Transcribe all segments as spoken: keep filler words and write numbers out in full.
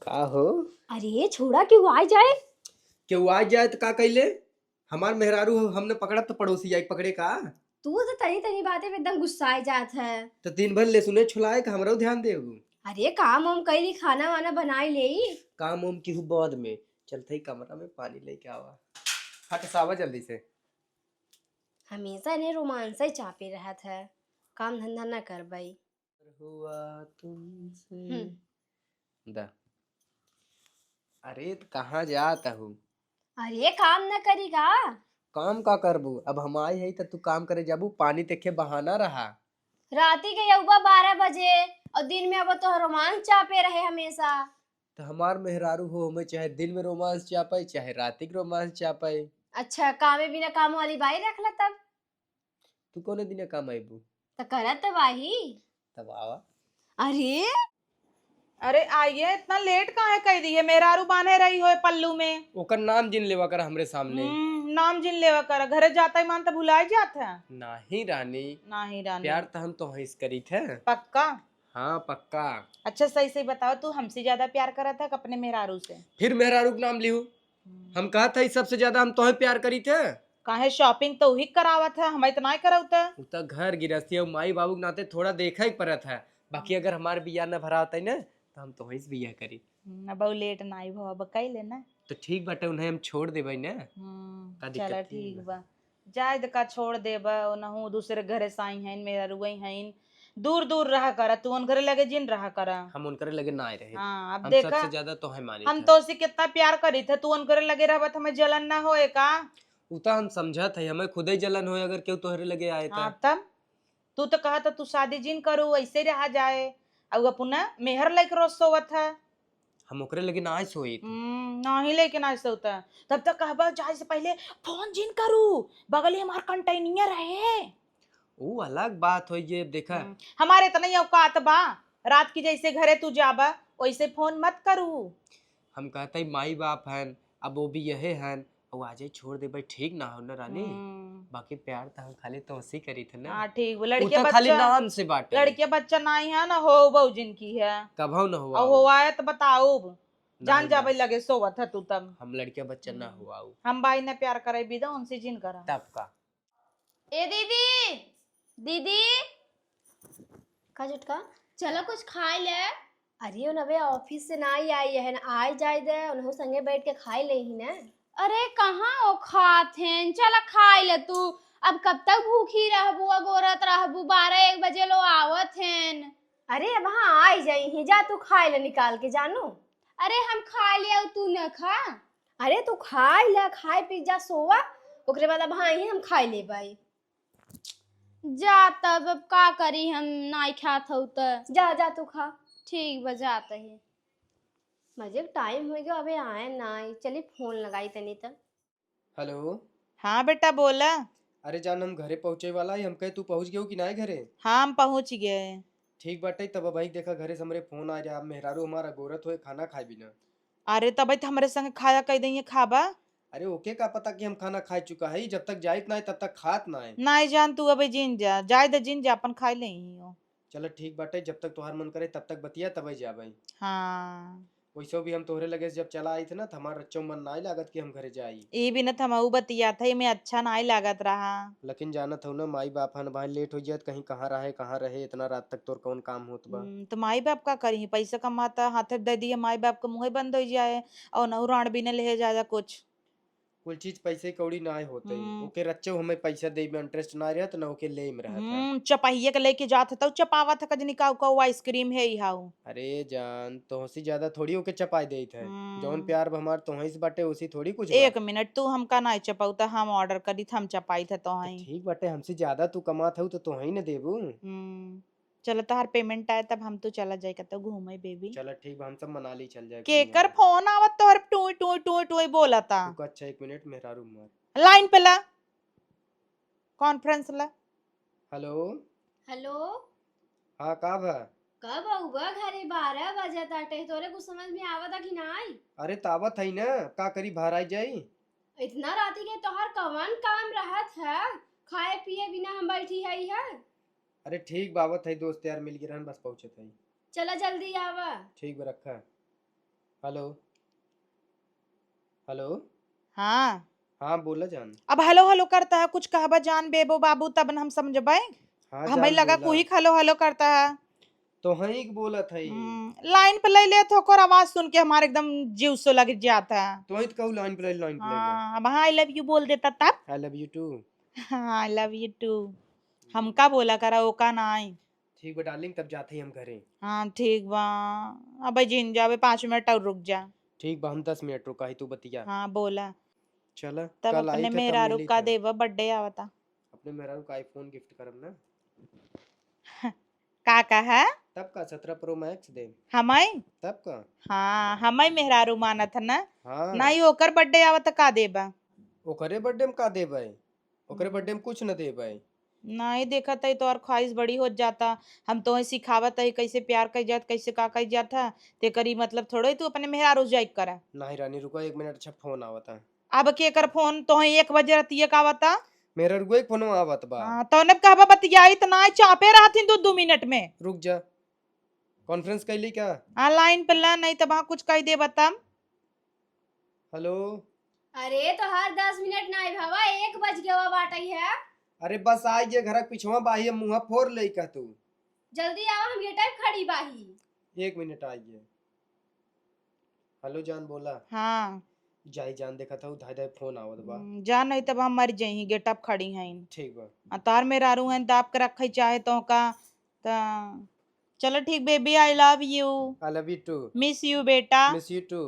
का हो? अरे छोड़ा, केहू आ जाए। केहू आ जाए त का कइले? हमार मेहरारू हो, हमने पकड़ा त पड़ोसी आई पकड़े का? तू तो तनी तनी बातें पे एकदम गुस्साए जात है। त दिन भर ले सुने छुलाए का हमरो ध्यान देबू? अरे काम वाम कइली, खाना वाना बनाई लेई। काम वाम केहू बाद में, चलत ही कमरा में पानी लेके आवा। हट सावा जल्दी से। हमेशा इन्हें रोमांस ही चापे रहत है, काम धंधा ना करबई। हुआ तुमसे। हम्म। दा। अरे त कहाँ जात हूँ? अरे काम न करी का? काम का करबू? अब हम आई है त तू काम करे जाबू, पानी तेखे बहाना रहा। राती के अउबा बारह बजे और दिन में अब तो रोमांस चापे रहे हमेशा। त हमार मेहरारू हो, हमें चाहे दिन में रोमांस चापे, चाहे राती के रोमांस चापे। अच्छा, कामे बिना काम वाली बाई रख ला तब। तू कौने दिने काम आइबू? त करत त बाही। तब आवा। अरे अरे आइए, इतना लेट काहे कइ दिहे? मेहरारू बान्हे रही होए पल्लू में। ओकर नाम जिन लेवा कर हमरे सामने। हम्म, नाम जिन लेवा कर, घरे जात ही मान त भुलाए जात है। नाही रानी। नाही रानी। प्यार त हम तोहई से करीत है। पक्का? हाँ पक्का। अच्छा सही सही बताओ, तू हमसे ज्यादा प्यार करत है कि अपने मेहरारू से? फिर मेहरारू के नाम लिहू। हम्म। हम कहत है सबसे ज्यादा हम तोहे प्यार करीत है। काहे shopping त उही करावत है, हम इतना ही करौत है। उ त घर गिरस्ती और माई बाबू के नाते थोड़ा देखे के परत है, बाकी हम्म। अगर हमार बियाह न भरावत है ना त हम तोहई से बियाह करी। हम्म, अब उ लेट नाई भवा, अब कई लेना। त ठीक बाटे, उन्हें हम छोड़ देबै ना। हम्म, का दिक्कत चला ही ठीक बा। बा। जाए द का छोड़ देबा, ओनहु दूसरे घरे से आई हइन, मेहरारुए हइन, दूर दूर रहा करा, तू उनकरे लगे जिन रहा करा। हम उनकरे लगे ना आए रहे। हाँ, अब हम देखा, सबसे ज्यादा तोहे मानित हम है। तोसे कितना प्यार करीत है, तू उनकरे लगे रहबा त हमें जलन ना होए का? उ त हम समझत है, हमें खुदे जलन होए अगर केहू तोहरे लगे आए त। हाँ, तब तू तो कहत ह तू शादी जिन करू, ऐसे रहा जाए, अउ अपना मेहर लइके रोज सोवत है। हम ओकरे लगे ना सोइत। हम्म, नाही लेके ना सोता। तब तक कहबा जाए से पहले फोन जिन करू, बगले हमार कंटेनियर है। ऊ अलग बात होई, ये देखा। हम्म, हमारे इतना ही औकात बा, रात की जैसे घरे तू जाबा, वैसे फोन मत करू। हम कहते ही माई बाप हन, अब वो भी यहे हन, अब आजे छोड़ देबे, ठीक ना हो ना रानी? हम्म। बाकी प्यार त हम खाली तोहसे करीत है ना। हाँ, ठीक बा। उ लड़के त खाली बच्चा, नाम से बाटे। लड़के बच्चा नाही है ना, होबउ जिनकी है। कभउ न होआ। अउ होआए त बताउब। जान नाही जाबे ना। लगे सोवत है तू तब। हम लड़के बच्चा ना हम्म। होआउ। हम भाई ने प्यार करे बिदा उनसे जिन करा। तब का? ए दीदी, दीदी। का छोटका? चलो कुछ खाए ले। अरे, उन अबे office से ना ही आई है ना, आई जाए दे, उनहु संगे बैठ के खाए ले ही ना। अरे, कहाँ वो खात हैं? चल खाए ले तू। अब कब तक भूखी रहबू, अगोरत रहबू? बारह एक बजे लो आवत हैं। अरे, अब हाँ आई जाई ही, जा तू खाए ले निकाल के, जानू। अरे, हम खाए ले, तू न खा। अरे, तू खाए ले, खाए पी जा, सोवा, ओकरे बाद अब हाँ ही हम खाए ले बाई। जा तब, अब का करी, हम नाई खात हऊ त। जा, जा तू खा। ठीक बा, जात ही। मजे टाइम हो गयो, अबे आए नाई। चली फोन लगाई तनी त। हेलो। हाँ बेटा, बोला। अरे जान, हम घरे पहुँचे वाला ही, हम कहे तू पहुँच गयो कि नाई घरे? हाँ, हम पहुँच गए। ठीक बाटे, तब भाई देखा घरे से हमरे फोन आ रहा, मेहरारू हमारा गोरत होए खाना खाए बिना। अरे तब तो हमरे संग खाया कह दइए, खाबा। अरे ओके का पता कि हम खाना खाए चुका है, जब तक जाइत ना है तब तक खात ना है। नाई जान, तू अबे जिन जा, जाए दे जिन जा, अपन खाए ले ही हो। चलो ठीक बाटे, जब तक तोहार मन करे तब तक बतिया, तबे जाबे। हाँ। वैसे भी हम तोहरे लगे से जब चला आई थे ना, तो हमार रच्चो मन नाई लागत कि हम घरे जाई। ई बिना त हमहू बतिया था, एमे अच्छा नाई लागत रहा। लेकिन जानत हऊ ना, माई बाप हन, भाई लेट हो जात, कहीं कहाँ रहे, कहाँ रहे, इतना रात तक तोर कौन काम होत बा? हम्म, तो माई बाप का करी, पैसा कमाता, हाथे दे दिए, माई बाप के मुँहे बंद हो जाए, और न उराण बिने ले जाए कुछ। कुल चीज पैसे कौड़ी नाय होते। हम्म। ओके रच्चो हमें पैसा दे में interest ना रहत, ना ओके ले में रहत है। हम्म, चपाहिए के लेके जात है, तब चपावत है, कजनी काऊ काऊ ice cream है ई हाऊ। अरे जान, तोहसी ज्यादा थोड़ी ओके चपाई देत है। हम्म। जौन प्यार बा हमार तोहई से बाटे, उसी थोड़ी कुछ बा। एक मिनट, तू हमका नाय चपाउता, हम order करी, हम चपाई था तो तोहई। ठीक बाटे, हमसे ज्यादा तू कमात हऊ तो तोहई न देबू। हम्म। चलो, तोहार payment आए, तब हम तो चला जाए कतौ घूमे, baby। चलो, ठीक बा, हम सब मनाली चल जाए केकर घूमे। फोन आवत तोहर टूई, टूई, टूई, टूई बोलता? तू अच्छा, एक मिनट, मेहरारू मार। Line पे ला, conference ला। हेलो। हेलो। हाँ, का भा? कब आउबा घरे? बारह बजे ताटे, तोरे कुछ समझ में आवता कि नाई? अरे, त आवत है ना, का करी, बाहर आई जाई। इतना राती के तोहार कवन काम रहत है? खाए पिए बिना हम बैठी हई है। अरे ठीक बा, आवत है, दोस्त यार मिल के रहन, बस पहुँचत है। चला जल्दी आवा। ठीक बा, रखा। हेलो, हेलो। हाँ। हाँ, बोला जान। अब हेलो हेलो करता है, कुछ कहबा जान बेबो बाबू, तब न हम समझबे। हाँ हम जान, लगा बोला। कोई हेलो हेलो करता है। तो हाँ, एक बोलत है। हम्म, लाइन पे ले ले तो ओकर आवाज सुन के हमारे एकदम जीव सो लग जाता है। तो ही तो कहू लाइन पे ले, लाइन पे ले ले। हाँ, अब हाँ, I love you बोल देता तब। I love you too। हाँ, I love you too। हमका बोला करा, ओका नाई। ठीक बा डार्लिंग, तब जाते ही हम घरे। हाँ, ठीक बा। अबे जिन जाबे, पाँच मिनट और रुक जा। ठीक बा, हम दस मिनट रुका ही, तू बतिया। हाँ, बोला। चला, तब कल आई अपने थे, तब मेहरारू मिली का थे। देबा, बर्थडे आवता। अपने मेहरारू का iPhone गिफ्ट करब ना। का कहा? तब का सत्रह प्रो मैक्स दे। हमई? तब का? हाँ, हमई मेहरारू मानत है ना। हाँ। नहीं, ओकर बर्थडे आवत त का देबा? ओकरे बर्थडे में का देबे? ओकरे हम्म। बर्थडे में कुछ न देबे। नहीं, देखत है तोहर ख्वाहिश बड़ी होत जाता। हम तोहे सिखावत है कैसे प्यार कइल जात, कैसे का कइल जात है। ते करी मतलब थोड़े तू अपने मेहरारू जाइक करा। नहीं रानी, रुको एक मिनट, अच्छा फोन आवत है। अब के कर फोन? तोहे एक बजे रतिया का आवता? मेहरारू के फोन आवत बा। हाँ, तौने कहबा बतियाई त ना, चापे रहथिन दो, दो मिनट में। रुक जा, कॉन्फ्रेंस कैली का? हाँ, लाइन पे ला, नहीं तब हाँ कुछ कह दे बता। हेलो। अरे तोहार दस मिनट ना भावा, एक बज गया बाटई है। अरे बस आ गए, घर के पिछवा बाही, मुँह फोर ले का तू। जल्दी आवा, हम गेटे खड़ी बाही। एक मिनट आ गए। हेलो जान, बोला। हाँ। जाई जान, देखत हऊ धाय धाय फोन आवत बा। हम्म, जान नहीं तब हम मर जाई, गेट अप खड़ी हैं। ठीक बा। आ तार मेहरारू हैं, दाब के रखे चाहे तो का, त चलो ठीक baby, I love you। I love you too। Miss you बेटा। Miss you too।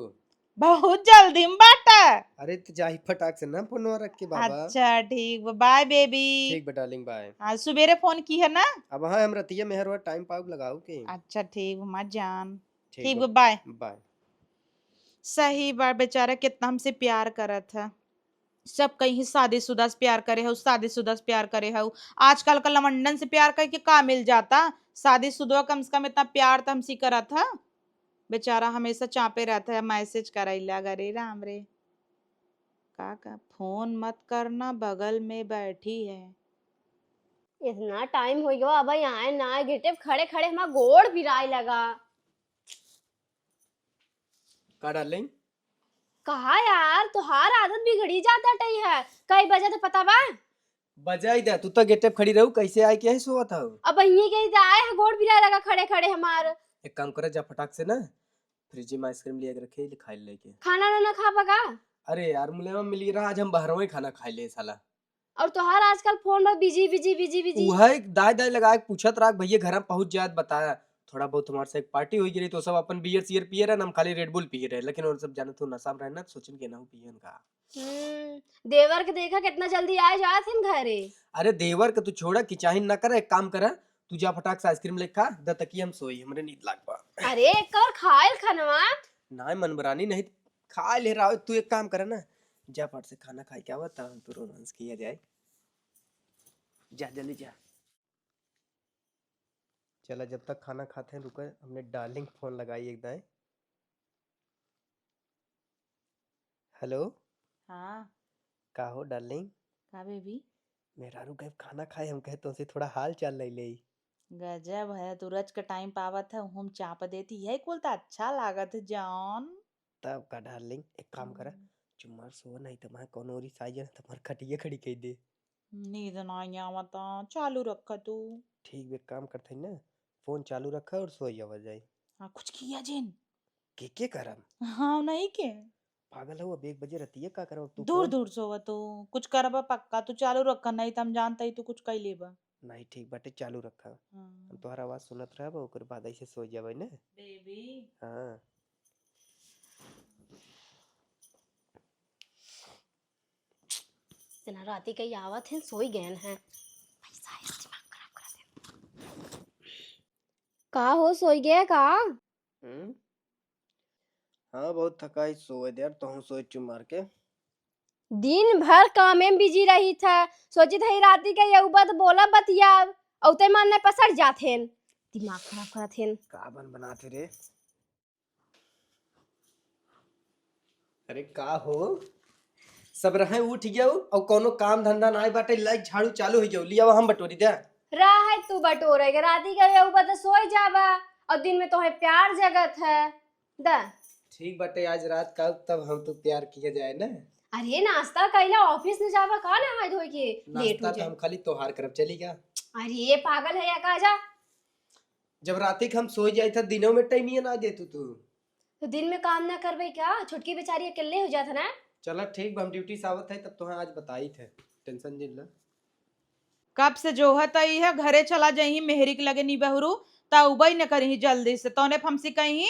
बहुत जल्दी में बाटा। अरे त जाई फटाक से ना फोनवा रख के बाबा। अच्छा ठीक बा, बाय बेबी। ठीक बा डार्लिंग, बाय। हाँ, सुबेरे फोन की है ना? अब हाँ, हम रतिया मेहरवा टाइम पाउक लगाऊ के। अच्छा ठीक बा, मत जान। ठीक ठीक बा। बा, बाय। बाय। सही बा, बेचारा कितना हमसे प्यार करत है। सब कहीं शादीशुदा से प्यार करे हऊ, शादीशुदा से प्यार करे हऊ। आजकल का लवंडन से प्यार करके का मिल जाता? शादीशुदा कम से कम इतना प्यार तो हमसे करत है। बेचारा हमेशा चापे रहता है, मैसेज करैला, अरे राम रे। का का, फोन मत करना, बगल में बैठी है। इतना टाइम हो गया, अब यहाँ ना गेटे खड़े खड़े हमारा गोड़ पिराए लगा। का डार्लिंग? कहा यार, तोहार आदत बिगड़ी जात बाटई है। कई बजे तो पता बा? बजाई दे, तू तो गेटे पे खड़ी रहू, कैसे आए के यही सोवत हऊ? अब यहीं के इधर आए हैं, गोड़ पिराए लगा खड़े खड़े हमार। एक काम करे, जा फटाक से ना फ्रिज में आइसक्रीम लिया के रखे, ले खाई लेके। खाना ना, ना खाबा का? अरे यार, मुलेवा मिली रहा, आज हम बहरवा ही खाना खाई ले साला। और तोहार आजकल फोन में बिजी, बिजी, बिजी, बिजी। उहे दाई, दाई लगा के पूछत रहा कि भैया घर में पहुंच जात, बताया। थोड़ा बहुत हमारे से एक पार्टी हो गई रही, तो सब अपन बियर सियर पिए रहे, हम खाली रेड बुल पिए रहे, लेकिन और सब जानत हो नशा में रहे ना, तो सोचन के ना हो पियन का। हम्म, देवर के देखा कितना जल्दी आ जात हैं घरे। अरे देवर के तू छोड़ा, किचाहिन ना करे, एक काम करे, तू जा फटाक से आइसक्रीम ले खा, द तकी हम सोई, हमरे नींद लाग बा। अरे एक और खायल खानवा। ना मन बरानी नहीं, खा ले रहा, तू एक काम करे ना, जा फट से खाना खाए के आवा, तब हम तो रोमांस किया जाए। जा जल्दी जा। चला, जब तक खाना खाते हैं रुके, हमने डार्लिंग फोन लगाई एक दाएं। हेलो। हाँ। का हो डार्लिंग? का बेबी? मेहरारू गए खाना खाए, हम कहे तुमसे थोड़ा हाल चाल ले ले। गजब है, तू रच के टाइम पावत है, हम चाप देती है, कुल तो अच्छा लागत है जान। तब का डार्लिंग, एक काम करा, हम्म। चुम्मार सो नहीं तो मैं कौन और साइज है, तुम्हार खटिया खड़ी कह दे। नींद नाई आवता, चालू रखा तू। ठीक बे, काम करते हैं ना, फोन चालू रखा और सो जावा जाए। हाँ, कुछ किया जिन। के, के करम? हाँ, नहीं के। पागल हो, अब एक बजे रतिया का करब तू दूर फोन? दूर सोवा तू, कुछ करबा पक्का, तू चालू रखा, नहीं तो हम जानता ही तू कुछ कई लेबा। नहीं, ठीक बाटे, चालू रखा। हाँ। हम तोहरा आवाज सुनत रहब, ओकर बाद ऐसे सो जाबे ना। बेबी। हाँ। इतना राती के आवत हैं, सोई गए हैं। पैसा है, दिमाग खराब करा दे। का हो, सोई गया का? हम्म? हाँ, बहुत थकाई, सोए दे यार, तोहूँ सोए चुप मार के। दिन भर कामे में बिजी रही था, सोची था राती के ये उबत बोला बतिया, औते मन ने पसर जात हैं, दिमाग खराब करत हैं। का बन बनाते रे? अरे का हो, सब रहे उठ गयो और कोनो काम धंधा नाई बाटे, लाइक झाड़ू चालू हो गयो, लिया हम बटोरी दे। रहे तू बटोरे के, राती के ये उबत सोई जाबा और दिन में तोहे प्यार जगत है। द। ठीक बाटे, आज रात का तब हम तो प्यार किया जाए ना। अरे नाश्ता कइला, office न जावा का नहाए धोए के? लेट हो नाश्ता तो जाए। हम खाली तोहार करब, चली का? अरे पागल है या का जा? जब राती के हम सोई जाई था, दिनों में time ये ना देतू तू। तो दिन में काम ना करबे क्या? छोटकी बेचारी अकेले हो जात है ना। चला ठीक बा, हम duty से आवत है तब तोहे आज बताई थे, tension जिन ला। कब से जोहत आई है, घरे चला जाई मेहरी के लगे निबहरू, ता उबई न करी जल्दी से। तौने हमसे कही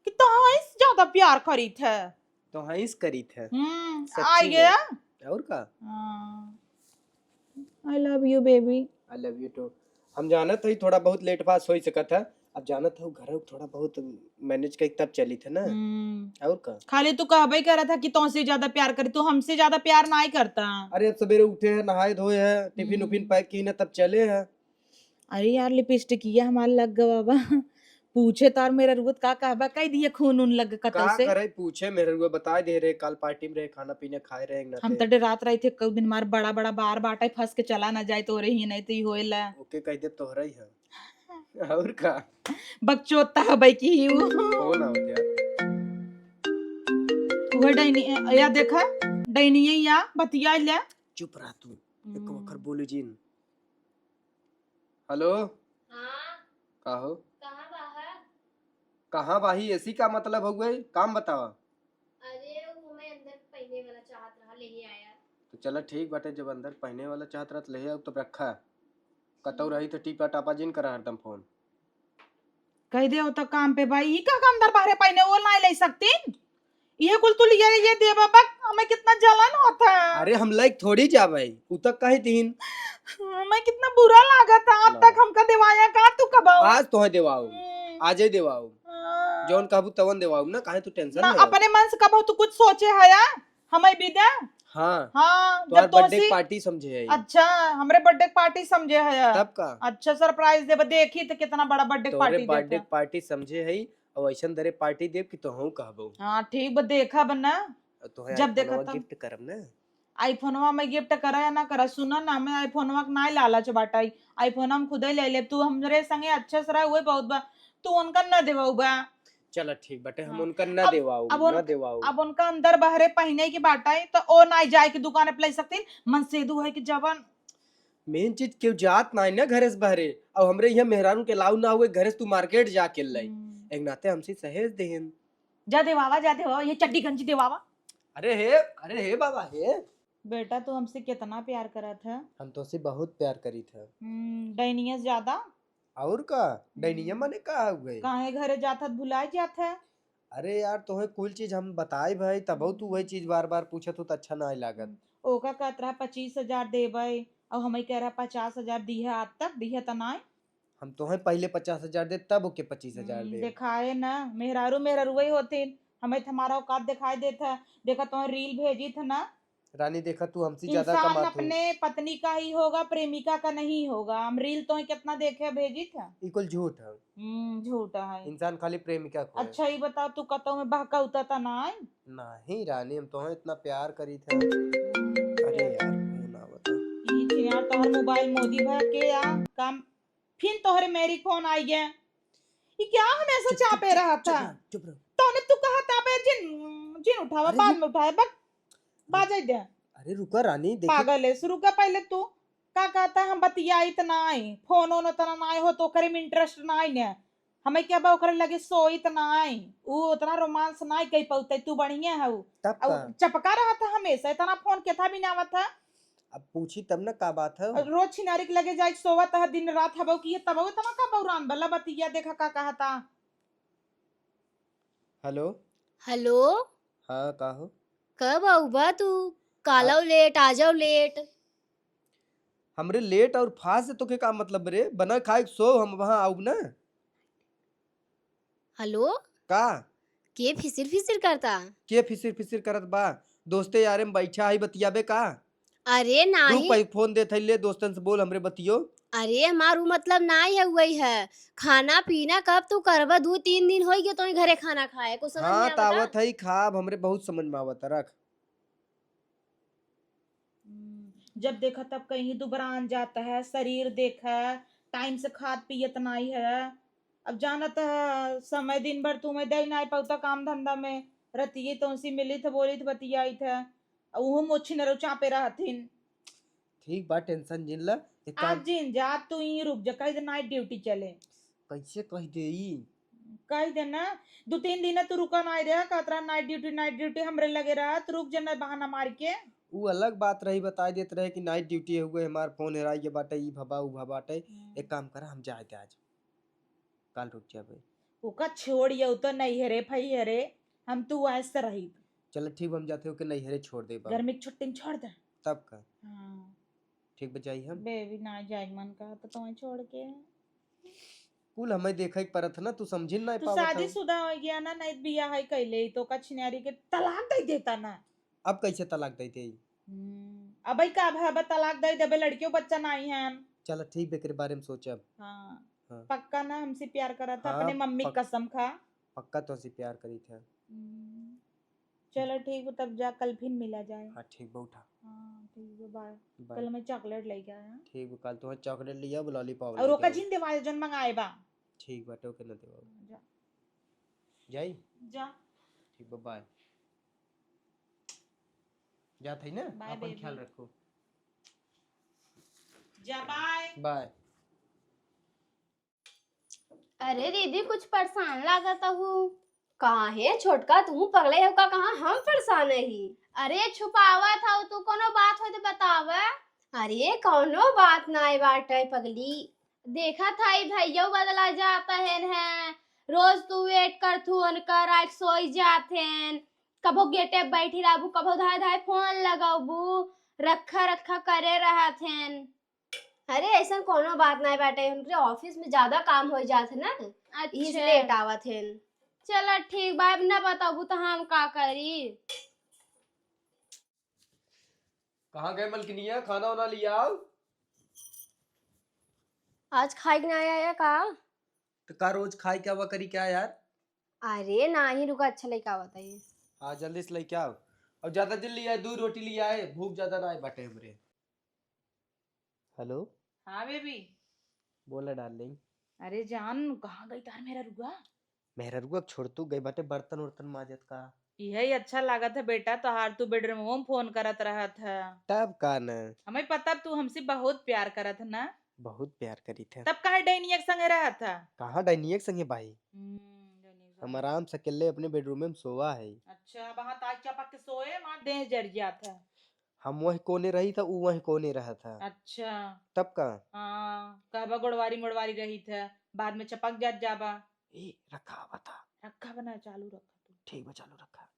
कि तोहई से ज्यादा प्यार करीत है। तोहई से करीत है। हम्म, सच्ची आ में। गया। और का? हाँ। I love you, baby। I love you too। हम जानत हई थोड़ा बहुत लेट पास हो सकत है, अब जानत हऊ घर थोड़ा बहुत manage कई तब चली थे ना। हम्म। और का? खाली तू कहबे करत है कि तोहसे ज्यादा प्यार करी, तू हमसे ज्यादा प्यार नाई करता। अरे अब सवेरे उठे है, नहाए धोए है, टिफिन हम्म। उफिन pack की ना तब चले है। अरे यार, लिपस्टिकिया हमार लग गवा बा। पूछे तार मेरा रुवत का कहबा, कह दिए खून उन लग कतौ का से। करे पूछे मेरे रुआ, बताए दे रहे, काल party में रहे, खाना पीना खाए रहे, एक हम नाते। त डेरात रही थे, कई दिन हमार बड़ा बड़ा बार बाटे, फंस के चला ना जाए तोरे ही, नहीं तो ई होएला। ओके कह दे तोहरा ही है। और का? बकचोद त हबै की ही उ। कौन आवत यार? वह डैनी, या देखा, डैनिये या बतिया ले। चुप रह तू, एक हम्म। अखर बोले जिन। हेलो। हाँ। का हो? कहाँ बा है? कहाँ बाही? ऐसी का मतलब हउए? काम बतावा। अरे, वो हमें अंदर पहने वाला चाहत रहा, ले ही आया। तो चला ठीक बाटे, जब अंदर पहने वाला चाहत रहा, तो ले आओ, तब रखा। कतौ हम्म। रही तो टीपा टापा जिन करा हरदम फोन। कह दे हो तो काम पे भाई, ई का काम अंदर बाहरे पहने वो ना ले सकती? ये कुल तू लिया, ये देबा बक, हमें कितना जलन होता है। अरे हम लायक थोड़ी जा भाई, उ तक कहे दीन। हमें कितना बुरा लागत है, अब लो। तक हमका देवाया का तू कबाऊ? आज तोहे देवाऊ, हम्म। आजे देवाऊ। हाँ। जौन कहबू तवन देवाऊ ना, काहे तू tension ना, में हो? अपने मन से कबहू तू कुछ सोचे है या? हमें भी दे। हाँ। हाँ, तोहार जब तो birthday ऐसी party समझे है। अच्छा, हमरे birthday party समझे है या? तब का? अच्छा surprise देबे, देखी तो कितना बड़ा birthday तोहरे party देत birthday है। Party समझे है, और ऐसन दरे party देब कि तोहू कहबो। हाँ, ठीक बा, देखब ना। और तोहे जब देखा iPhoneवा तब। Gift करब ना। iPhoneवा में gift करा या ना करा, सुना ना, हमें iPhoneवा के नाई लालच बाटा, iPhone हम खुदे ले लेब, तू हमरे संगे अच्छे से रह, उहे बहुत बा, तू उनका ना देवाऊ बा। चला ठीक बाटे, हम हाँ। उनका ना अब, देवाऊ, अब ना उन-, देवाऊ। अब उनका अंदर बहरे पहिने की बाटा है, तो ओ नाई जाए के दुकान पे ले सकतीन, मन से दू है कि जवन main चीज केहू जात नाई ना घरे से बहरे, अब हमरे यहाँ मेहरारू के allow ना हुए घरे से तू market जाके लाई, हम्म। एक नाते हमसे सहेज देहन। जा देवावा, जा देवावा, ये चड्डी गंजी देवावा। अरे हे, अरे हे बाबा हे। बेटा, तू हमसे कितना प्यार करत है? हम तोसे बहुत प्यार करीत है। हम्म, डैनिया से ज्यादा? और का? डैनिया हम्म। माने का हो गई? काहे घरे जात है, भुलाए जात है? अरे यार, तोहे कुल चीज हम बताए भाई, तबहू तू वही हम्म। चीज बार बार पूछत हो तो अच्छा ना लागत। हम्म, ओका कहत रहा पच्चीस हजार देबे, और हमें कह रहा पचास हजार दिहे आज तक, दिहे तो नाई। हम तोहे पहिले पचास हजार दे, तब ओके पच्चीस हजार हम्म, दे। देखाए ना, मेहरारू मेहरारू वही होतीन, हमें तो हमारा औकात दिखाई देत है। देखा तोहे reel भेजी था ना। रानी, देखा तू हमसे ज्यादा इंसान कमात हो। अपने पत्नी का ही होगा, प्रेमिका का नहीं होगा। हम reel तोहे कितना देखे भेजी था। ई कुल झूठ है। हम्म, झूठ है। इंसान खाली प्रेमिका को है। अच्छा, ये बताओ, तू कतौ में बहकाउता था ना आए? नहीं रानी, हम तोहे इतना प्यार करी थे। अरे यार, फोन आवत है। ई छिया तोहर मोबाइल मोदी भर के या काम फिर तोहरे मेरी फोन आई गया। ई क्या हमेशा चुप, चुप, चापे चुप, रहा चुप था? रह, चुप रह। तौने तू कहा था बे जिन, जिन उठावा, अरे बाद रुक। में उठाए, बक, बाजे दे। अरे रुका रानी, देखी। पागल है, शुरू का पहले तू का कहता हम बतियाइत नाई, फोन ओन उतना नाई हो तो ओकरे में interest नाई ने। हमें क्या बा ओकरे लगे सोइत नाई, ऊ उतना romance नाई कई पौते, तू बढ़िया हऊ। तब अब का? चपका रहा था हमेशा, इतना फोन के था भी ना आवत था। अब पूछी तब ना का बात है। और रोज छिनारी के लगे जाए, सोवत है दिन रात, हबो की तब इतना का बौरान बला बतिया, देखा का कहता। हेलो। हेलो। हाँ, का हो? कब आऊ बा तू? कालौ आ- लेट, आ जाओ लेट। हमरे लेट और फास्ट से तोके का मतलब रे? बना खाए के सो, हम वहाँ आउब ना। हेलो। का? के फिसिर फिसिर करता? के फिसिर फिसिर करत बा? दोस्ते यारे में बैठा है, बतियाबे का? अरे रुक, नाही। पहले फोन देत है, ले दोस्तन से बोल, हमरे बतियो। अरे हमार उ मतलब नाही है, वही है। खाना पीना कब तू करबा? दू तीन दिन होई गयो तोही घरे खाना खाए, कुछ समझ हाँ, में आवता? तावत है, खाब, हमरे बहुत समझ में आवता, रख। हम्म, जब देखा तब कहीं दुबरान जाता है, शरीर देखा, टाइम से खात पियत नाही है। अब जानत ह, समय दिन भर तू मैं दे नाई पाउता काम धंधा में, रतिये तोसी मिलित ह, बोलित ह, बतियाइत ह, अब उहो मोछी नरौ चापे रहथिन। ठीक बा, tension जिन ल। एक आज काम जिन जा, तू यहीं रुक जा, कह दे night duty चले। कैसे कह देई? कह दे ना, दो तीन दिन तू रुका नाई रहा, कहत रहा night duty, night duty हमरे लगे रहा, तू रुक जा ना बहाना मार के। उ अलग बात रही, बताई देत रहे कि night duty हुए, हमार phone हेराई के बाटे, ई भबा, उ भबा बाटे। हम्म। एक काम करा, हम जाए दे आज, काल रुक जाबे। ओका छोड़, ये तो नैहरे फैहरे, हम तू ऐसे रही। चल ठीक, हम जाते हो के नैहरे छोड़ दे बा। गर्मी की छुट्टी में छोड़ दे। तब का? हाँ। ठीक बा, जाई हम। बेबी ना जाई मन का तो तुम्हें छोड़ के। कुल हमें देखे के परत ना, तू समझिन ना तू पावत हऊ। शादीशुदा हो गया ना, नहीं बियाह है कैले, तो का छिनारी के तलाक दे देता ना। अब कैसे तलाक दे दे? हम्म, अबे का भा, बा तलाक दे देबे, लड़कियों बच्चा नहीं है। चल ठीक बा, एकरे बारे में सोचब। हाँ। हाँ। पक्का ना हमसे प्यार करत है, हाँ, अपने मम्मी पक-, कसम खा। पक्का तो हमसे प्यार करी थे। हम्म। चलो ठीक हो, तब जा, कल फिर मिला जाए। हाँ, ठीक बा, उठा। हाँ, ठीक है, bye। Bye। कल मैं chocolate लेके आया। ठीक बा, कल तुम्हें chocolate लिया, lollipop और लेके ओका आया। जिन देवा, जौन मंगाए बा। ठीक बाटे, ओके ना देवा। जा। जाई? जा। ठीक बा, bye। जात है ना, bye, अपन baby। ख्याल रखो। जा, bye। Bye। अरे दीदी, कुछ परेशान लागत हू। काहे छोटका, तू पगले हो का? कहाँ हम परेशान ही? अरे छुपावत हऊ तू, कोनो बात हो तो बतावा। अरे कोनो बात नाय बाटे पगली। देखत हई भैया बदला जात हैं, रोज तू wait करत हू उनकर, आके सोई जात हैं, कभो गेटे बैठी रहबू, कभो धाय धाय phone लगबू, रखा रखा करे रहत हैं। अरे, ऐसन कोनो बात नाय बाटे, उनके office में ज्यादा काम हो जात है ना, अच्छा। इसलिए late आवत है। चला ठीक बा, अब ना बताबू तो हम का करी। कहाँ गए मलकिनिया, खाना वाना लियाव। आज खाए के ना आया का? तो का रोज खाए के आवा करी क्या यार? अरे नाही, रुका, अच्छा लेके आवत है। हाँ, जल्दी से लेके आओ। और ज्यादा जल्दी आए, दो रोटी ले आए, भूख ज्यादा ना आए बाटे हमरे। Hello। हाँ baby। बोला darling। अरे जान, कहाँ गई तार मेहररुआ? मेहररुआ छोड़ तू, गई बाटे बर्तन उर्तन माजत का। इहे ही अच्छा लागत है बेटा तोहार, तू bedroom में phone करत रहत है। तब का न? हमें पता तू हमसे बहुत प्यार करत है ना? बहुत प्यार करीत है। तब काहे डैनिया के संगे रहत है? कहाँ डैनिया के संगे भाई? हम्म, डैनिया के हम संगे। आराम से अकेले अपने bedroom में सोवा है। अच्छा, वहाँ ताक चपक के सोए, वहाँ देह जर जात है। हम वही कोने रही था, ऊ वही कोने रहा था। अच्छा। तब का? हाँ, कहबा गोड़वारी मोड़वारी रही था, बाद में चपक जात जाबा। ए, रखा बता। रखा बना, चालू रखा तू। ठीक बा, चालू रखा।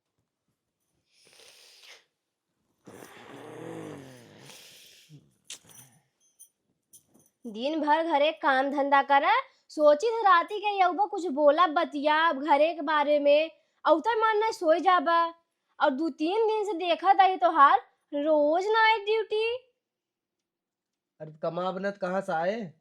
दिन भर घरे काम धंधा करा, सोची थे राती के यउबा कुछ बोला बतिया घरे के बारे में, अउते मन नहीं सोई जाबा। और दू तीन दिन से देखत आई तोहार रोज night duty। अरे त कमाब न त कहाँ से आए?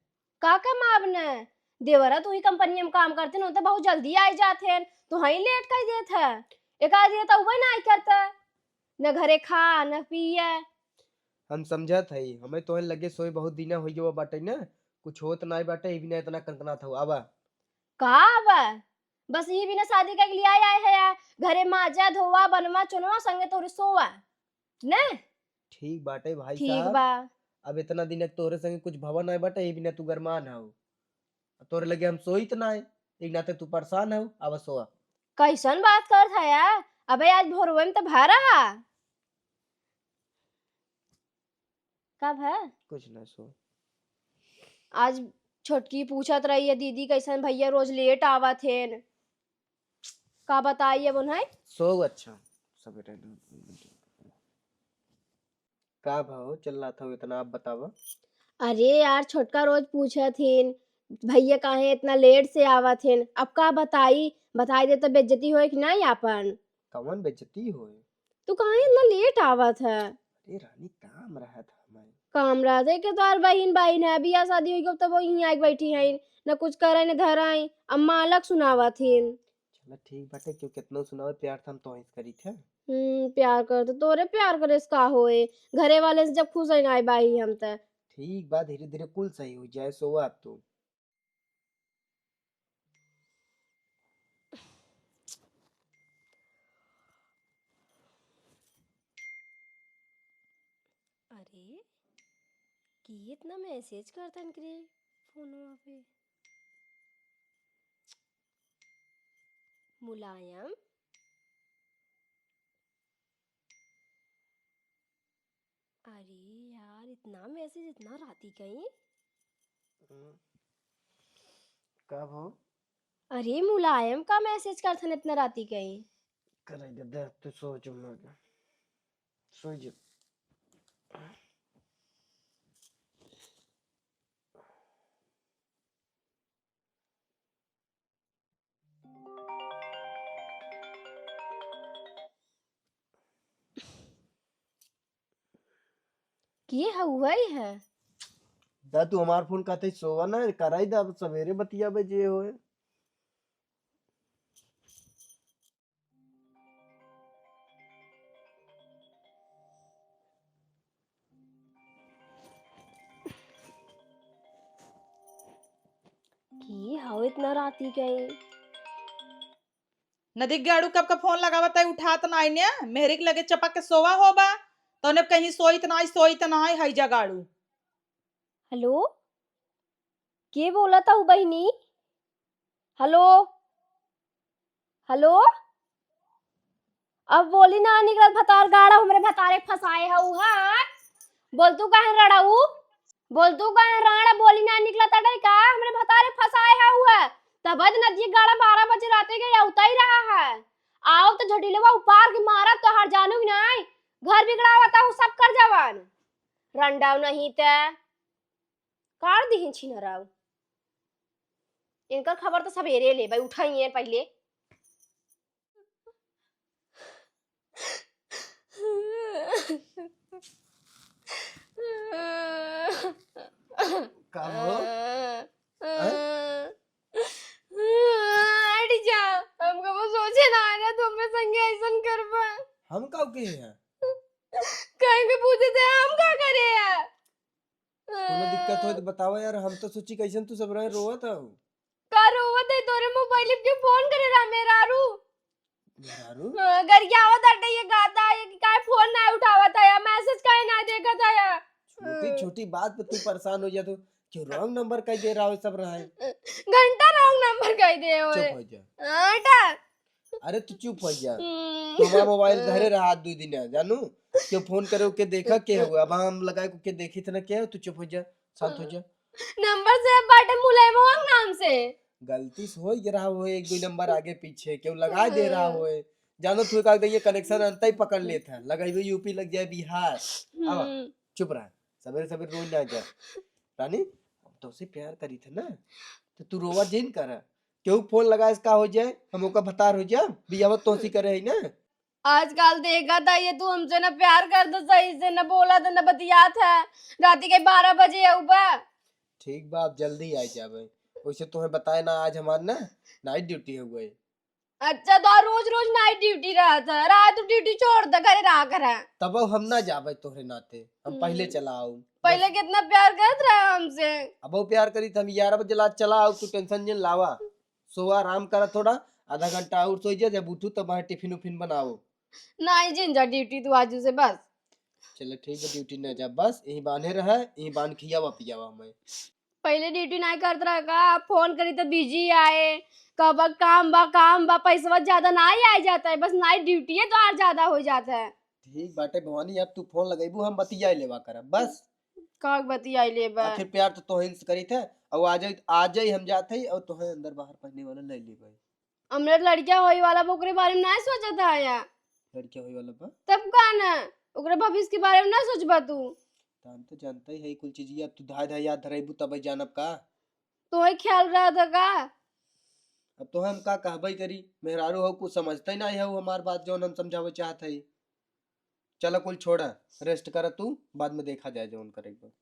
का कमाब न? देवरा तू ही कंपनी में काम करते न, तो बहुत जल्दी आई जात हैं, तो हई late कर देत है। एक आध दिन तो वही ना आई करता, न घरे खा न पिए। हम समझत हई, हमें तोहन लगे सोए बहुत दिना होई गवा बाटे न, कुछ होत नाई बाटे, ई बिना इतना कनकनात हो। आवा। का आवा? बस ई बिना शादी के लिए आए, आए है या? घरे माजा, धोवा, बनवा, चुनवा, संगे तोरे सोवा। ने? ठीक बाटे भाई ठीक साहब। बा। अब इतना दिन तोरे संगे कुछ भवा नाई बाटे, ई बिना तू गरमान हऊ। तोरे लगे हम सोइत नाई, एक नाते तू परेशान हऊ, अब सोवा। कैसन बात करत है यार? अबे आज भोरवे में तो भा रहा। का भा? कुछ ना, सो। आज छोटकी पूछत रही है, "दीदी कैसन भैया रोज late आवत हैं?" का बताई अब उन्हें? सो अच्छा, सवेरे। का भाव चल रहा था इतना, आप बतावा। अरे यार, छोटका रोज पूछत हिन, "भैया काहे इतना late से आवत हिन?" अब का बताई, बताई दे तो बेइज्जती होए कि नहीं आपन? कवन बेइज्जती होए? तू काहे इतना late आवत है? अरे रानी, काम रहत हमें। काम रहत है कि तोहार बहिन, बहिन है, बियाह शादी होई गई तब वो यहीं आके बैठी है, न कुछ करे न धराई, अब मालक सुनावत हिन। चला ठीक बाटे, क्यों कितनो सुनावे, प्यार त हम तोहिस करीत है। हम्म, प्यार कर तो तोरे प्यार करे से का होए, घरे वाले से जब खुश है ना बाई हम त। ठीक बा, धीरे धीरे कुल सही हो जाए, सोवा अब तू। अरे, के इतना message करतन करे फोनवा पे? मुलायम। अरे यार, इतना message इतना राती कहीं? हम्म। का भो? अरे मुलायम, का message करथन इतना राती कहीं? करे दे, दे, तू सो जो ना जा। सो जो। के हउवइ है? दा तू हमार फोन कहते सोवा ना, कराई दा, अब सवेरे बतियाबे जे होए। के हउ इतना राती कहीं? नदी के गाड़ू कब का फोन लगावत है, उठात नाई ने, मेहरी के लगे चपक के सोवा होबा, तौने कहीं सोइत नाई, सोइत नाई, हई जा गाड़ू। हेलो, के बोलत हउ बहिनी? हेलो, हेलो, अब बोली ना निकलत, भतार गाड़ा हमरे भतारे फंसाए हउ, हाँ? बोल तू काहे रड़ाऊ? बोल तू काहे राड़ा बोली ना निकलत अटे का? हमरे भतारे फंसाए हउ है। तब नदी गाड़ा बारह बजे राते के अउतइ रहा है। आओ तो झटिलवा उपार के मारा तोहार जानू ही नाई। घर बिगड़ावत हउ सब कर जवान। रंडाऊ नहीं ते। काट दिहिन छिनराऊ। इनकर खबर तो सवेरे लेबे, उठाइए पहिले। का हो? हैं? हट जा, हम कबो सोचे ना आए ना तुम में संगे ऐसन करबा। हम का के हैं? कहीं के पूछे थे, हम का करे हैं? कोनो दिक्कत होई तो बतावा यार, हम तो सोची कैसन तू सब रहे रोवत हऊ। का रोवत है? तोरे मोबाइल पे फोन करे रहा मेहरारू। मेहरारू? हाँ, गरियावत अटे ये गादा, ये कि काहे फोन ना उठावत है, मैसेज काहे ना देखत है? छोटी छोटी बात पे तू परेशान हो जात हो, क्यों रॉन्ग नंबर कह दे रहा हो सब रहा है। घंटा रॉन्ग नंबर कह दे हो। चुप हो जा। हाँ, हटा। अरे तू चुप हो जा। हम्म। तू हमार मोबाइल धरे रहा दू दिन, जानू? क्यों फोन करे ओके देखा के हुआ? अब हम लगाए ओके देखी थे ना, के हो? तू चुप हो जा, शांत हो जा। नंबर सेव बाटे मुलायमवा के नाम से। गलती से हो गया रहा हो, एक दो नंबर आगे पीछे क्यों लगा दे रहा हो। जानो तू का ये कनेक्शन अंत ही पकड़ लेता है, लगाई यूपी लग जाए बिहार। अब हम्म। चुप रहा, सवेरे सवेरे रोज ना जा। रानी, हम तो से प्यार करी थे ना, तो तू रोवा जिन कर। केहू फोन लगाए से का हो जाए, हम ओकर भतार हो जाए, बियाह तो सी करे है ना। आजकल देखा था ये, तू हमसे ना प्यार कर दो सही से, ना बोला था, ना बतियात है। राती के बारह बजे आऊ बा। ठीक बा, अब जल्दी आ जाबे। वैसे तोहे बताए ना, आज हमार ना नाइट ड्यूटी हो गई। अच्छा, तो रोज रोज नाइट ड्यूटी रहत है, रात ड्यूटी छोड़ दे, घरे रहा करा। तब हम ना जाबे तोहरे नाते, हम पहले हम्म। चला आऊ। पहले बस। कितना प्यार करत रहा हमसे। अब वो प्यार करी त हम ग्यारह बजे ला चला आऊ, तू टेंशन जिन लावा। सोवा, आराम करा थोड़ा, आधा घंटा और सोई जा, जब उठू तब वहाँ टिफिन उफिन बनाओ। नहीं जिन जा ड्यूटी तू आजू से बस। चलो ठीक है, ड्यूटी ना जा, बस यहीं बांधे रहा, यहीं बांध खियावा पियावा हमें। पहले ड्यूटी नहीं करत रहा का? फोन करी तो बिजी आए, कब काम बा, काम बा, पैसवा ज्यादा नहीं आए जाता है, बस नाइट ड्यूटी है तो और ज्यादा हो जाता है। ठीक बाटे भवानी, अब तू फोन लगेबू, हम बतिया लेवा करब बस। का बतिया लेबा? आखिर प्यार तो तोहिन से करी थे, और आ जाई, आ जाई हम जात हई, और तोहे अंदर बाहर पहने वाला ले लेबे। हमरे लड़किया होई वाला बा, ओकरे बारे में नहीं सोचत है या। लड़किया होई वाला बा? तब का ना, ओकरे भविष्य के बारे में ना सोचबा तू। त हम तो जानते ही है कुल चीजिया, अब तू धाय धाय याद धरेबू तब जानब का। तोहे ख्याल रहत है का? अब तो हम का कहबे करी, मेहरारू हो कुछ समझते नहीं हो हमार बात जौन हम समझावे चाहत है। चला कुल छोड़ा, रेस्ट करा तू, बाद में देखा जाए जौन करे के बा।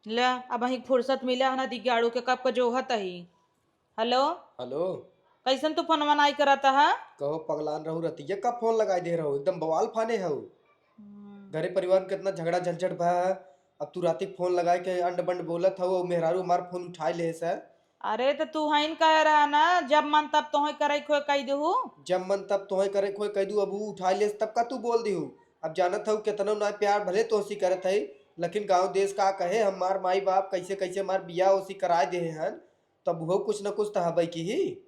ले, अबहीं फुर्सत मिला है ना, दिगाड़ू के कब का जोहत ही। हेलो। हेलो। कैसन तू फोनवा नाई करत ह? कहो पगलान रहू, रतिया का फोन लगाई दे रहू, एकदम बवाल फाने हऊ। हम्म। घरे परिवार में कितना झगड़ा झंझट भा है, अब तू राती के फोन लगाए के अंड बंड बोलत हऊ, मेहरारू हमार फोन उठाए ले से। अरे, त तू हईन कहे रहा ना, जब मन तब तोहे करे खोए कह देहू। जब मन तब तोहे करे खोए कह दू, अब ऊ उठाए लेस, तब का तू बोल देहू? अब जानत हऊ, केतनो ना प्यार भले तोहसी करत हई, लेकिन गाँव देश का कहे, हमार माई बाप कैसे कैसे हमार बियाह ओसी कराए देहे हन, तब उहो कुछ न कुछ त हबई की ही।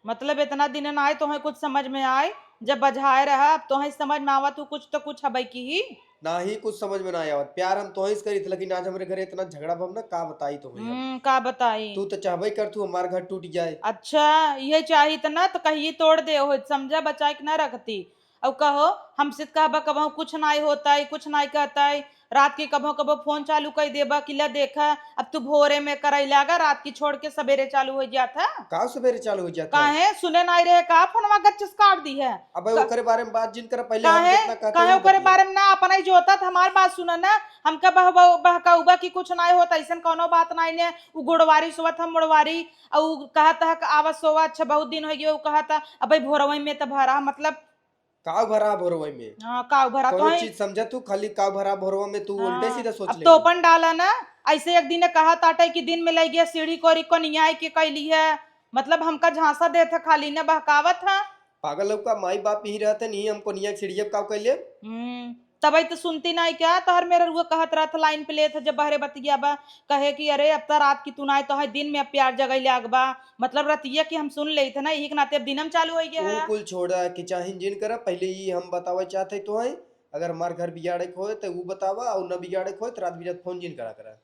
मतलब, इतना दिन ना आए तोहें कुछ समझ में आए, जब बझाए रहा, अब तोहें समझ में आवत हूँ, कुछ तो कुछ हबई की ही। ना ही कुछ समझ में ना आवत। प्यार हम तोहें से करी थे, लेकिन आज हमरे घरे इतना झगड़ा भव ना, का बताई तोहें हम। हम्म, का बताई? तू तो चाहबे कर, तू हमार घर टूट जाए। अच्छा, ये चाहित ना तो कहिए तोड़ दे हो, समझा, बचाए के ना रखती। अब कहो, हमसे त कहबा कबहूँ कुछ नाई होता है, कुछ नाई कहता है, रात के कबहूँ कबहूँ फोन चालू कर देबा कि ले देखा, अब तू भोरे में करे लागा, रात की छोड़ के सवेरे चालू हो जात है। का सवेरे चालू हो जात है? काहे सुने नाई रहे का? फोनवा गच्चस काट दी है। अबे का-, ओकरे बारे में बात जिन कर, पहले हम काहे, जितना कहते काहे हैं ओकरे बतिया। बारे में ना, अपना ही जोता था, हमार बात सुना ना, हमका बह-, बह-, बहकाउबा कि कुछ नाई होता, ऐसन कौनो बात नाई ने, उ गोड़वारी सोवत हम मोड़वारी, और उ कहत है कि आवा सोवा, अच्छा बहुत दिन हो गया, उ कहत है, अबे भोरवई में त भरा, मतलब काव भरा भोरवई में? हाँ, काव भरा कौनो तोहई चीज समझत हूँ, खाली काव भरा भोरवा में तू उल्टे हाँ, सीधा सोच अब ले। तोपन डाला ना, ऐसे एक दिन कहा ताटे कि दिन में लइ गया सीढ़ी कोरी को नियाय के कैली है, मतलब हमका झांसा देत है, खाली न बहकावत है। पागल हो का? माई बाप ही रहते नहीं, हमको निया सीढ़िया काव कैले? हम्म, तबई तो सुनती नहीं क्या? तोहर मेहररुआ कहत रहत लाइन पे लेत है, जब बहरे बतिया बा, कहे कि अरे अब त रात की तू नाई तो है, दिन में अब प्यार जगई लाग बा, मतलब रतिया की हम सुन लेत है ना, यही के नाते अब दिनम चालू होइ गया ऊ है। कुल छोड़ा, कि चाहिन जिन करा, पहले ई हम बतावे चाहत है तोहई, अगर हमार घर बिगाड़े के होए त ऊ बतावा, और न बिगाड़े के होए त रात बिरात फोन जिन करा करा।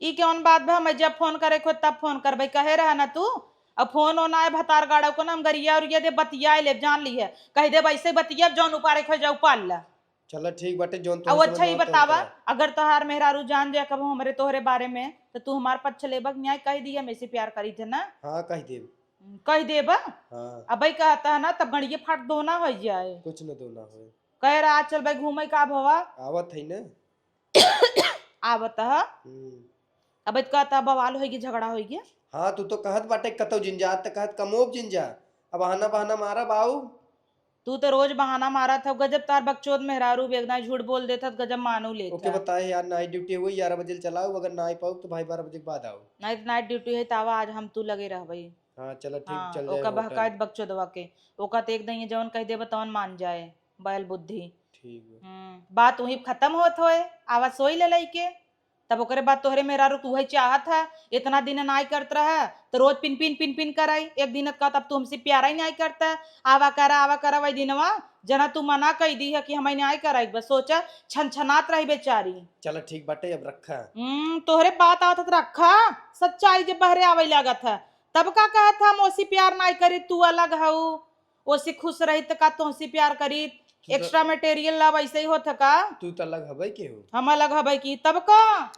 ई कौन बात बा? मैं जब फोन करे के होए तब फोन करबे, कहे रहा ना तू। अब फोन ओन आए भतार गाड़ा को ना हम गरिया उरिया दे बतिया ले, जान ली है, कह दे वैसे बतिया, जौन उपाड़े के होए जा उपाड़ ला। चला ठीक बाटे, जौन अब तोहर समझ अच्छा, में ई आवत तौन बतावा, करा। अगर तोहार मेहरारू जान जाए कबो हमरे तोहरे बारे में, तो तू हमार पक्ष लेबा कि न्याय कह दिया, हम ऐसे प्यार करी थे ना? हाँ, कह देब। हम्म, कह देबा? हाँ। अबे कहता है ना, तब गणिये फाट दोना हो जाए। कुछ न दोना होए। कह रहा, "चल भाई, घूमे का भवा?" आवत है ना। आवत ह। हम्म। अबे तो कहता, "बवाल होई गया, झगड़ा होई गया।" हाँ, तू तो कहत बाटे, "कतौ जिन जा," त कहत, "कमोब जिन जा।" अब बहाना, बहाना मारा बाऊ। तू तो रोज बहाना मारत हव, गजब तार बकचोद मेहरारू, बेगना झूठ बोल देत हत, गजब मानू लेत ओके ह। बताए यार, नाइट ड्यूटी हुई, ग्यारह बजे चलाओ, अगर ना आई पाओ तो भाई बारह बजे के बाद आओ। नाइट, नाइट ड्यूटी है, तावा आज हम तू लगे रहबई। हाँ, चलो ठीक, हाँ, चल जाए ओका होटल। बहकाइत बकचोदवा के, ओका तो एक दइये जवन कह देबा तवन मान जाए, बैल बुद्धि। ठीक बा। हम्म, बात वहीं खत्म होत होए, आवा सोई ले लइके। तब ओकरे बाद तोहरे मेहरारू तू है चाहत है, इतना दिन नाई करत रहा, तो रोज पिन पिन पिन पिन कराई। एक दिन का तब तू हमसे प्यारा ही नाई करता, आवा करा, आवा करा, वही दिनवा जना तू मना कई दी है कि हमें नाई कराई, बस सोचा छन छनात रही बेचारी। चलो ठीक बाटे, अब रखा। हम्म, तोहरे बात आवत है तो रखा, सच्चाई जब बहरे आवे लागत है, तब का कहत है, हम ओसी प्यार नाई करी, तू अलग हऊ, ओसी खुश रही त का तोहसी प्यार करी? तू तो एक्स्ट्रा मटेरियल ला, वैसे ही होत है का? तू तो अलग हबे के हो। हम अलग हबे की, तब का?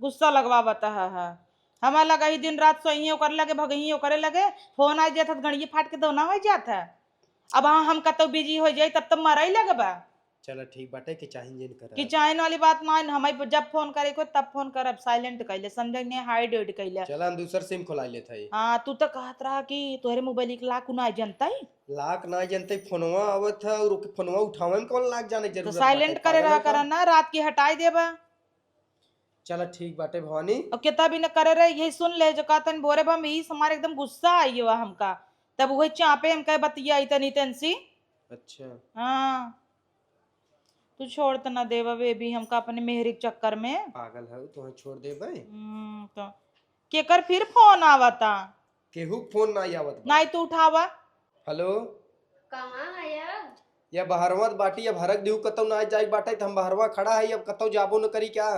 गुस्सा लगवावत है, है। हम अलग ही दिन रात सोइही ओकर लगे, भगही ओकरे लगे, फोन आ जात है तो गणिये फाट के दोना हो जात है। अब हाँ, हम कतौ बिजी हो जाई तब तो मरई लगबा। चलो ठीक बाटे, कि चाहिन जिन करा। कि चाहिन वाली बात ना, हमें जब फोन करे को तब फोन करब, साइलेंट कैले, समझे ने, हाइड वाइड कैले। चला हम दूसर सिम खोला लेत हई। हाँ, तू तो कहत रहा कि तोहरे मोबाइल के लाक ना जनता ही। लाक ना जनते, फोनवा आवत है और ओके फोनवा उठावे में कौन लाक जाने के तो जरूरत साइलेंट बाटे, करे पागल रहा है का? करा ना, रात की हटाई देबा। चला ठीक बाटे भवानी। अब कितना भी न करे रहे, यही सुन ले जो कहतन बोरे बम, यही हमारे एकदम गुस्सा आई हुआ हमका। तब वही चापे हम कहे बतिया इतनी तनसी। अच्छा। हाँ। तू छोड़ त ना देबा बेबी हमका अपने मेहरी के चक्कर में। पागल है, तोहे छोड़ देबे? हम्म, तो केकर फिर फोन आवता? केहू के फोन ना आवत बा। नाई तू उठावा। हेलो। कहाँ है अब? या बहरवा त बाटी, अब हरक दिहू कतौ ना जाए बाटे, त हम बहरवा खड़ा है, अब कतौ जाबो न करी क्या?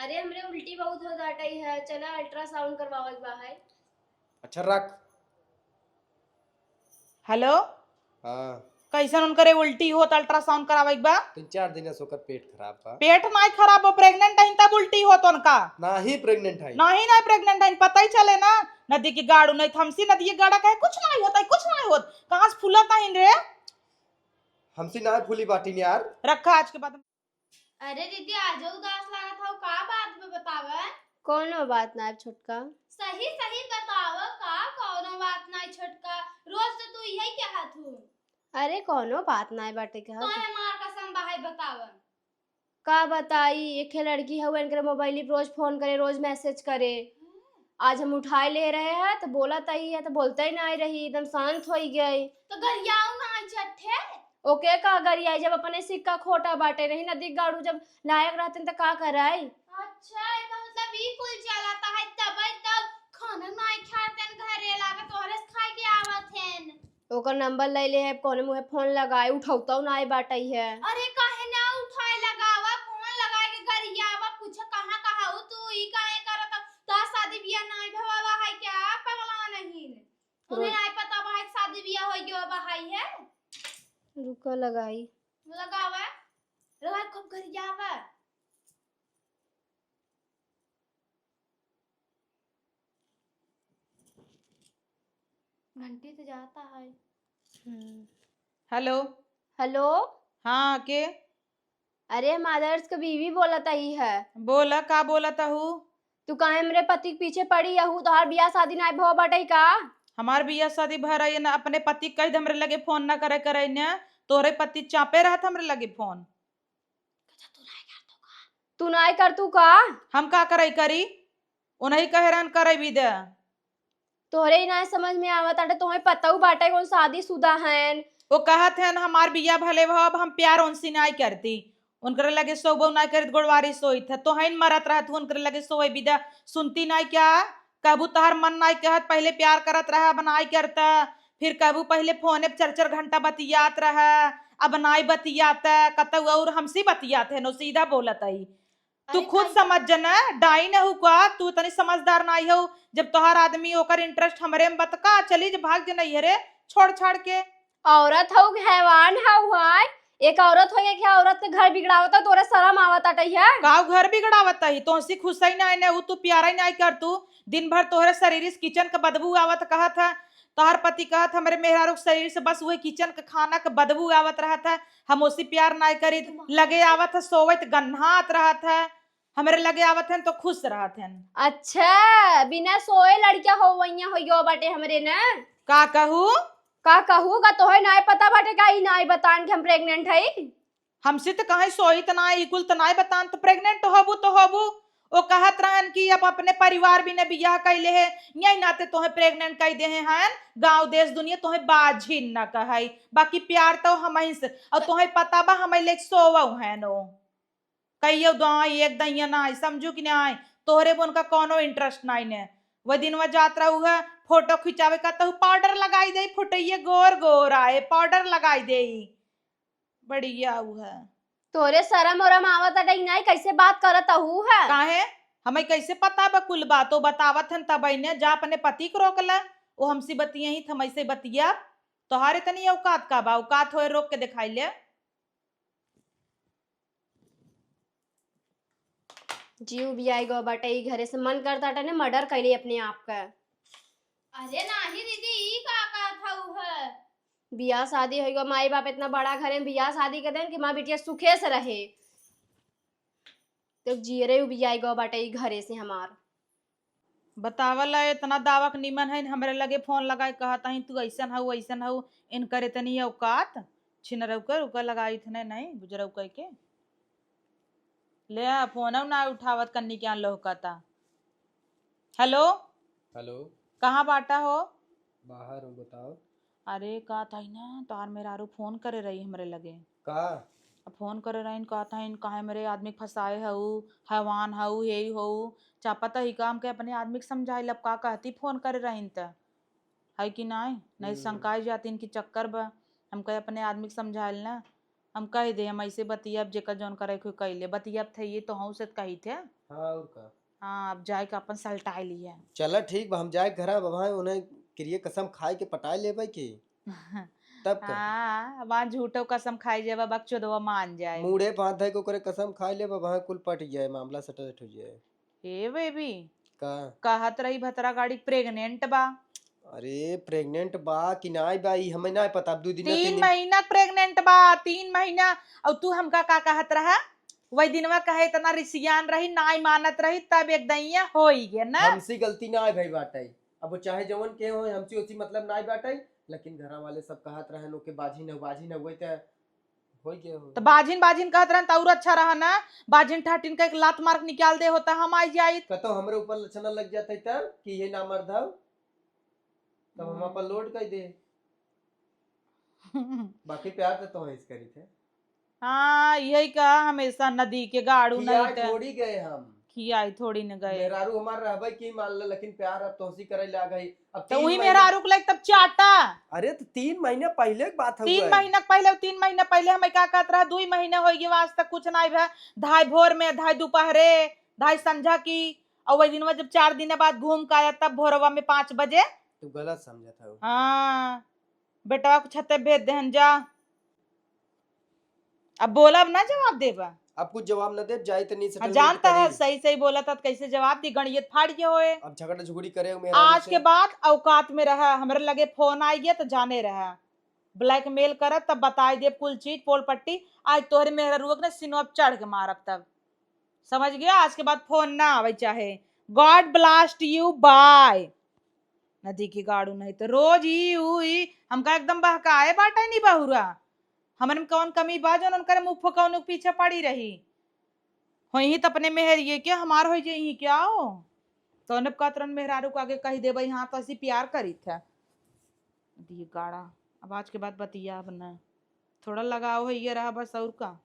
अरे हमरे उल्टी बहुत हो जाता ही है, चला अल्ट्रासाउंड करवावे के बा है। अच्छा रख। हेलो। हाँ। कैसन उनकरे उल्टी होत, अल्ट्रासाउंड करावे के बा? तीन चार दिन से ओकर पेट खराब बा। पेट नाई खराब हो, प्रेग्नेंट हईन तब उल्टी होत उनका। नाही प्रेग्नेंट हईन। नाही, नाही प्रेग्नेंट हईन, पता ही चले ना। नदी की गाड़ू नहीं थमसी, नदी की गाड़ा कहे कुछ नाई होत है, कुछ नाई होत। कहाँ से फूलत हईन रे? हमसे ना फूली बाटी यार। रखा आज के बाद। अरे दीदी, आज उदास लागत हौ, का बात बा बतावा? कौनो बात ना छोटका। सही सही बतावा, का कौनो बात ना छोटका? रोज तो तू यही कहत हूँ। अरे कौनो बात ना बाटे कहत। तोहे मार कसम बा है बतावा। का बताई, एक लड़की हौ, इनकरे मोबाइल पे रोज फोन करे, रोज मैसेज करे। आज हम उठाए ले रहे हैं तो बोला तई है तो बोलते ही ना आई रही, एकदम शांत हो गई। तो गरियाऊ ना आई छठे। ओके का गरियाई, जब अपने सिक्का खोटा बाटे, नहीं नदी गाड़ू, जब लायक रहते त का कराई? अच्छा, एकर मतलब ई कुल चलता है, तब तब खाना नाई खाते हैं घरे, लागे तोहरे से खाए के आवत हैं। ओकर नंबर ले ले है, कौन मुँहे फोन लगाए, उठौतौ नाई बाटई है। अरे काहे ना उठाए, लगावा फोन, लगाए के गरियावा, पूछे कहाँ कहाँ हो तू, ई काहे करत, तोहार शादी बियाह नाई भवा है क्या, पगला नहीं? उन्हें रो- नाई पता बा है शादी बियाह हो गयो बा है? रुका लगाई। लगावा, रहा खूब गरियावा। घंटी तो जाता है। हम्म। हेलो। हेलो। हाँ, के? अरे, हम आदर्श के बीवी बोलत ही है। बोला, का बोलत हू? तू काहे हमरे पति के पीछे पड़ी हऊ? तोहार बियाह शादी नाय भवा बाटे का? हमार बियाह शादी भर आई ना, अपने पति के कह दे हमरे लगे फोन ना करे, करे ने। तोहरे पति चापे रहत हमरे लगे फोन। तू नाय कर तू का? हम का करई करी? उन्हीं कहे रहन करई भी दे। तोहरे ही नाय समझ में आवत आटे, तोहे पतऊ बाटे कौन शादीशुदा हन। वो कहत हन हमार बियाह भले भवा, अब हम प्यार उनसे नाय करती, उनकरे लगे सोबो नाय करित, गोड़वारी सोइत है, तोहन मरत रहत हूँ उनकरे लगे सोए बिदा, सुनती नाय क्या? कबू तोहर मन नाय कहत, पहले प्यार करत रहा, अब नाय करता, फिर कबू पहले फोने पे चार चार घंटा बतियात रहा, अब नाय बतियाता, कतऊ और हमसे बतियात है, नो सीधा बोलत आई। तू अरे खुद भाई, समझ जना, डाइन हऊ का, तू इतनी समझदार नाई हऊ। जब तोहार आदमी ओकर इंटरेस्ट हमरे में बा त का चली जे भाग जे नैहरे छोड़ छाड़ के। औरत हऊ कि हैवान हऊ है? एक औरत होइके एक औरत के घर बिगड़ावत है, तोरे शरम आवत आटे है? काऊ घर बिगड़ावत है? तोहसी खुश ही नाई ने, ऊ तू प्यारा ही नाई कर तू। दिन भर तोहरे शरीर से किचन के बदबू आवत कहत है, तोहार पति कहत हमरे मेहरारू के शरीर से बस उहे किचन के खाना के बदबू आवत रहत है। हम ओसी प्यार नाय करीत, लगे आवत है सोवत गन्हात रहत है, हमरे लगे आवत है तो खुश रहत है। अच्छा, बिना सोए लड़किया हो वैया हो यो बाटे हमरे न। का कहू? का कहू का तोहे नाय पता बाटे का ई नाय बतान कि हम प्रेग्नेंट हई? हमसे त कहीं सोई त नाय, ई कुल त नाय बतान, त प्रेग्नेंट होबू त होबू। ओ कहत रहन कि अब अपने परिवार बिना बियाह कैले है, यही नाते तोहे प्रेग्नेंट कई देहे हन, गाँव देश दुनिया तोहे बाझिन न कहई, बाकी प्यार तो हमही से, और तोहे पता बा हमही लेके सोवौ हन ओ। कहियो दाई एक दैया नाई, समझू कि नाई, तोहरे बोन का कौनो इंटरेस्ट नाई ने। वह दिन वह जात रहू है, फोटो खिंचावे का तहु पाउडर लगाई दे, फोटोइये गोर गोर आए, पाउडर लगाई दे। बढ़िया ऊ है। तोरे शरम ओरम आवत अडे नाई, कैसे बात करत हऊ है? काहे? हमें कैसे पता बा कुल बात? ओ बतावत हन तब ने, जा अपने पति के रोक ले, ओ हमसे बतिये ही, हम ऐसे बतिया। तोहार इतनी औकात का बा? औकात होए रोक के दिखाई ले। जीव बियाई गो बाटे ई घरे से, मन करता ने मर्डर कैले अपने आप का। अरे नाही दीदी, ई का कहत हऊ है? बियाह शादी होई गो, माई बाप इतना बड़ा घरे में बियाह शादी कर देन कि माँ बिटिया सुखे से रहे। तो जियरे उबियाई गो बाटे ई घरे से हमार। बतावला, इतना दावक निमन है, हमरे लगे फोन लगाए कहत हईं, "तू ऐसन हऊ, ऐसन हऊ।" इनकर इतनी औकात, छिनरौकर, ओकर लगाई थने नहीं, बुजरौकर के। ले आ, फोनौ ना उठावत, कन्नी के लोहकता। हेलो। हेलो। कहाँ बाटा हो? बाहर हूँ, बताओ। अरे, कहत हई ना, तोहार मेहरारू फोन करे रही हमरे लगे। का? अब फोन करे रहीन, कहत हईन, "काहे मेरे आदमी के फंसाए हऊ, हैवान हऊ, हेई हऊ।" चापत ही का, हमके अपने आदमी के समझाइल, अब का कहती, फोन करे रहीन त, है कि नाई? नहीं हम्म। शंकाई जाती इनकी चक्कर बा, हमके अपने आदमी के समझाइल ना, हम कह दे, हम ऐसे बतियब, जेकर जौन करे कोई कैले, बतियब थे, ये तो हूँ से कही थे। हाँ, और का? हाँ, अब जाए के अपन सलटाए लिए। चला ठीक बा, हम जाए घर, अब वहाँ उन्हें किरिए कसम खाए के पटाए लेबै की? तब का? हाँ, वहाँ झूठो कसम खाई जाए, बकचोदवा मान जाए। मूड़े पे हाथ धइ के ओकरे कसम खाए लेबै, वहाँ कुल पट जाए, मामला सटल हो जाए। ए बेबी, का? कहत रही भतरा गाड़ी प्रेग्नेंट बा। अरे, प्रेग्नेंट बा कि नाई बा, ई हमें नाई पता। अब दू दिन, तीन तीन दिन महीना प्रेग्नेंट बा, तीन महीना। और तू हमका का कहत रहा? वही दिनवा कहे इतना रिसियान रही, नाई मानत रही, तब एक दैया होई गे ना। हमसे गलती नाई भई बाटे। अब वो चाहे जवन के हो, हमसे ओसी मतलब नाई बाटे, लेकिन घरा वाले सब कहत रहन, "ओके बाझिन हो, बाझिन हो," वही त होई गे हो। त बाझिन, बाझिन कहत रहन त और अच्छा रहा ना। बाझिन ठाटिन का एक लात मार के निकाल दे होता, हम आई जाई। कतो हमरे ऊपर लक्षण लग जाते तब कि ये ना मर्द हव, तब हम हम्म। अपन लोड कर दे। बाकी प्यार तो तोहइस करी थे। हाँ, यही कहा हमेशा, नदी के गाड़ू नहीं खियाए त थोड़ी गए हम। खियाई थोड़ी न गए। मेहरारू हमार रहबे की मान ले, लेकिन प्यार अब तोहसी करे लाग गई। अब तो तीन वही महीना मेहरारू के लायक तब चाटा। अरे तो तीन महीने पहले की बात तीन हुआ है। महीना पहले, तीन महीना पहले हमें का कहत रहा, दुई महीना हो गया, आज तक कुछ नहीं भा। धाई भोर में, धाई दोपहरे, धाई संझा की, और वही दिन जब चार दिन बाद घूम के आया तब भोरवा में पाँच बजे। तू गलत समझत हो। हाँ, बेटवा को छते भेज देहन जा। अब बोला, अब ना जवाब देबा। अब कुछ जवाब न दे, जाई तो नहीं हाँ, सेटलमेंट जानता है, करी। सही सही बोला था, कैसे जवाब दी, गणियत फाड़ के होए। अब झगड़ा झुगड़ी करे मेहरारू आज से। के बाद औकात में रहा, हमरे लगे फोन आई गया तो जाने रहा, ब्लैकमेल करत तब बताई देब कुल चीज, पोल पट्टी। आज तोहरे मेहरारू के ना सिनवा पे चढ़ के मारब तब, समझ गया? आज के बाद फोन ना आवे चाहे। God blast you, bye। नदी की गाड़ू नहीं तो रोज ई ऊ ई हमका एकदम बहकाए बाटे नी बहुरा। हमन में कौन कमी बा जौन उनकर मुँह फुकौन के पीछे पड़ी रही? होई ही त अपने मेहरिए के हमार होई जइही क्या हो? तो अनब कहत रहन मेहरारू को आगे कही देबई, हाँ तो ऐसी प्यार करी था। नदी गाड़ा, अब आज के बाद बतिया अब ना। थोड़ा लगाव है ये रहा बस, और का।